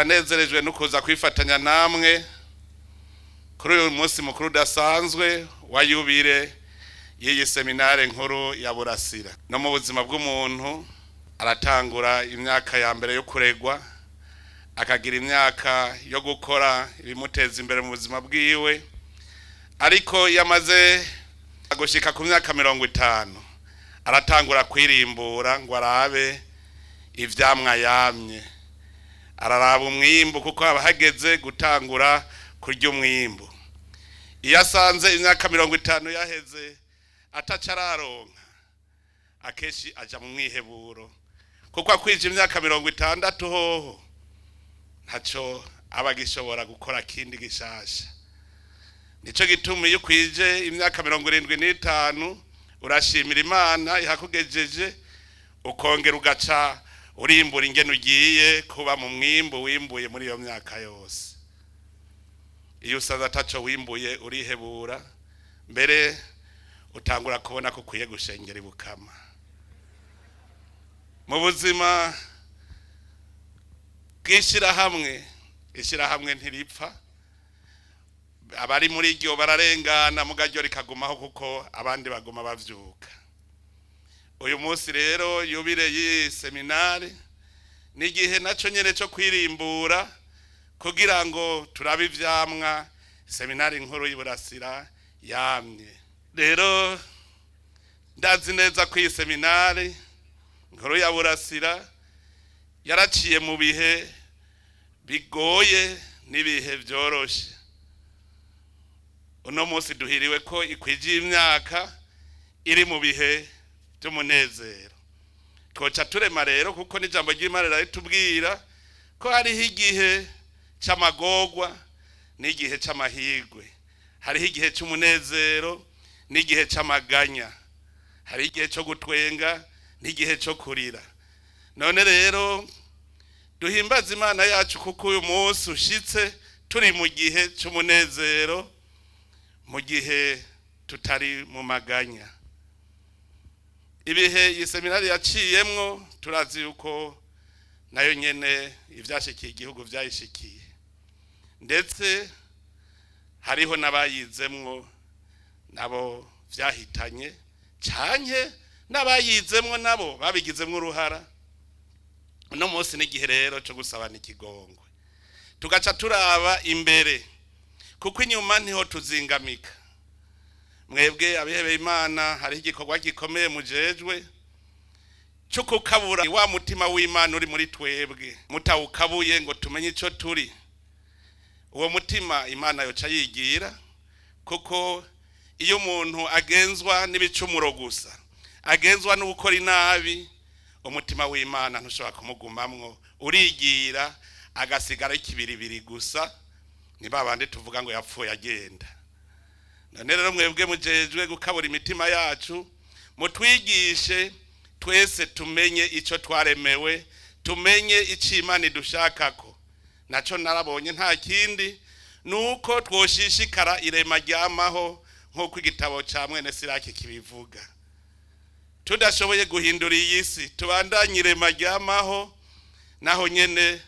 Ndanezerejwe no kuza kwifatanya namwe kuri uyu munsi mukuru udasanzwe wa yubile y'iyi seminare nkuru ya Burasira. No mu buzima bw'umuntu aratangura imyaka ya mbere yo kuregwa, akagira imyaka yo gukora ibimuteza imbere mu buzima bwiwe, ariko iyo amaze gushika ku myaka 50 aratangura kwirimbura ngo arabe ivyamwa yamye, araraba umwimbu kuko aba hageze gutangura kurya umwimbu. Iyo asanze imyaka 50 yaheze ataca araronka, akenshi aja mu mwiheburo, kuko akwije imyaka 60 hoho ntaco aba agishobora gukora kindi gishasha. Nico gituma iyo ukwije imyaka 75 urashimira Imana ihakugejeje, ukongera ugaca urimbura ingene ugiye kuba mu mwimbu wimbuye muri iyo myaka yose. Iyo usanze ataco wimbuye urihebura, mbere utangura kubona ko ukwiye gushengera ibukama. Mu buzima bw'ishirahamwe, ishirahamwe ntiripfa, abari muri ryo bararengana mugaryo rikagumaho kuko abandi baguma bavyuka. Uyu munsi rero yubile y'iyi seminari ni igihe naco nyene co kwirimbura kugira ngo turabe ivyamwa seminari nkuru y'Iburasira yamye. Rero ndazi neza ko iyi seminari nkuru ya Burasira yaraciye mu bihe bigoye n'ibihe vyoroshe. Uno munsi duhiriwe ko ikwije imyaka iri mu bihe by'umunezero. Twoca turema rero, kuko n'ijambo ry'Imana riratubwira ko hariho igihe c'amagorwa n'igihe c'amahirwe, hariho igihe c'umunezero n'igihe c'amaganya, hariho igihe co gutwenga n'igihe co kurira. None rero duhimbaze Imana yacu kuko uyu munsi ushitse turi mu gihe c'umunezero, mu gihe tutari mu maganya. Ibihe iyi seminari yaciyemwo turazi yuko nayo nyene ivyashikiye igihugu vyayishikiye, ndetse hariho n'abayizemwo nabo vyahitanye, canke n'abayizemwo nabo babigizemwo uruhara. Uno munsi n'igihe rero co gusabana ikigongwe, tugaca turaba imbere kuko inyuma ntiho tuzingamika. Mwebwe abihebeye Imana hariho igikorwa gikomeye mujejwe cyo kukabura wa mutima w'Imana uri muri twebwe. Mutawukabuye ngo tumenye ico turi, uwo mutima Imana yoca yigira, kuko iyo umuntu agenzwa n'ibicumuro gusa, agenzwa no gukora inabi, umutima w'Imana ntushobora kumugumamwo, urigira agasigara ikibiribiri gusa. Ni babandi tuvuga ngo yapfuye agenda. None rero mwebwe mujejwe gukabura imitima yacu, mutwigishe twese tumenye ico twaremewe, tumenye ico Imana idushakako. Naco narabonye nta kindi nuko twoshishikara irema ryamaho nk'uko igitabo ca mwene Siraki kibivuga. Tudashoboye guhindura iyi si, tubandanye irema ryamaho, naho nyene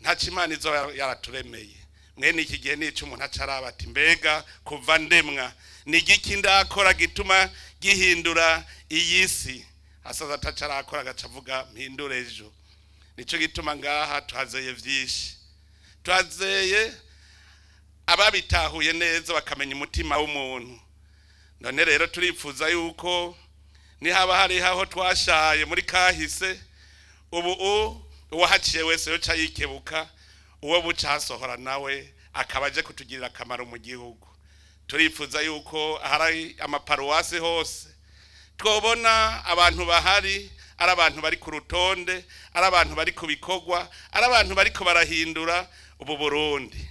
ntaco Imana izoba yaraturemeye. Mwene iki gihe nico umuntu acaraba ati mbega kuva ndemwa ni igiki ndakora gituma gihindura iyi si? Asaza atacarakora agaca avuga mpindure ejo. Nico gituma ngaha tuhazeye vyinshi, tuhazeye ababitahuye neza bakamenya umutima w'umuntu. None rero turifuza yuko nihaba hariho aho twashaye muri kahise, ubu uwahaciye wese yoca yikebuka, uwo buca hasohora nawe akaba aje kutugirira akamaro mu gihugu. Turifuza yuko ahari amaparuwasi hose twobona abantu bahari ari abantu bari ku rutonde, ari abantu bari ku bikorwa, ari abantu bariko barahindura ubu Burundi.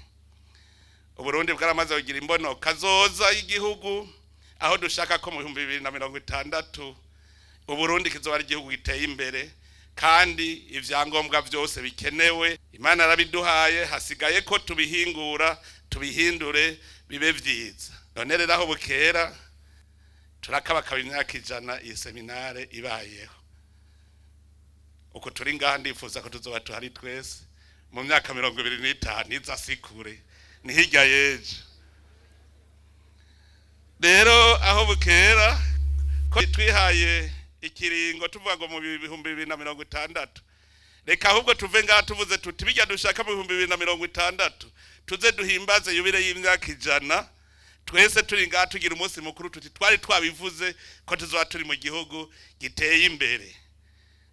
Uburundi bwaramaze kugira imbono kazoza y'igihugu, aho dushaka ko mu 2060 Uburundi kizoba ari igihugu giteye imbere, kandi ivyangombwa vyose bikenewe Imana yarabiduhaye, hasigaye ko tubihingura tubihindure bibe vyiza. None rero aho bukera turakabakaba imyaka 100 iyi seminare ibayeho. Uko turi ngaha ndifuza ko tuzoba tuhari twese. Mu myaka 25 iza sikure, ni hirya y'ejo. Rero aho bukera ko twihaye ikiringo tuvuga ngo mu 2060, reka ahubwo tuve ngaha tuvuze tuti bijya dushaka mu 2060, tuze duhimbaze yubile y'imyaka 100, twese turi ngaha tugira umunsi mukuru, tuti twari twabivuze ko tuzoba turi mu gihugu giteye imbere.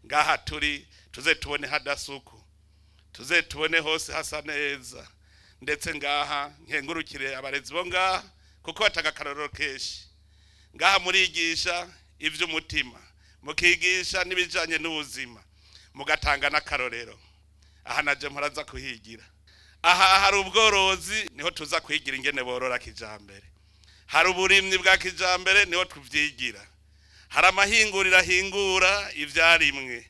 Ngaha turi tuze tubone hadasuku, tuze tubone hose hasa neza. Ndetse ngaha nkengurukire abarezi bo ngaha kuko batanga akarorero kenshi. Ngaha murigisha ivy'umutima, mukigisha n'ibijanye n'ubuzima, mugatanga n'akarorero. Aha naje muraza kuhigira. Aha hari ubworozi, niho tuza kwigira ingene borora kijambere. Hari uburimyi bwa kijambere, niho tuvyigira. Hari amahinguriro ahingura ivyarimwe.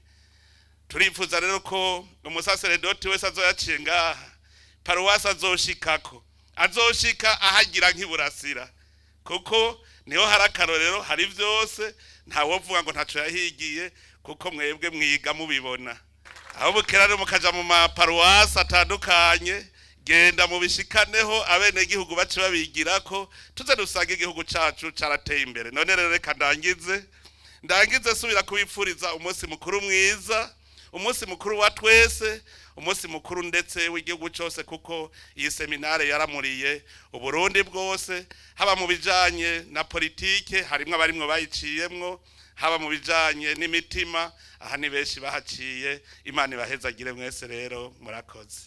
Turifuza rero ko umusaseredoti wese azoyaciye ngaha, paruwasi azoshikako, azoshika ahagira nk'iburasira, kuko niho hari akarorero, hari vyose. Ntawovuga ngo ntaco yahigiye, kuko mwebwe mwiga mubibona. Aho bukera rero mukaja mu maparuwasi atandukanye, genda mubishikaneho abenegihugu bace babigirako, tuze dusange igihugu cacu carateye imbere. None rero reka ndangize subira kubipfuriza umunsi mukuru mwiza, umunsi mukuru wa twese, umunsi mukuru ndetse w'igihugu cyose, kuko iyi seminare yaramuriye Uburundi bwose, haba mu bijanye na politike, harimwo abarimwo bayiciyemwo, haba mu bijanye n'imitima, aha ni benshi bahaciye. Imana ibahezagire mwese. Rero murakoze.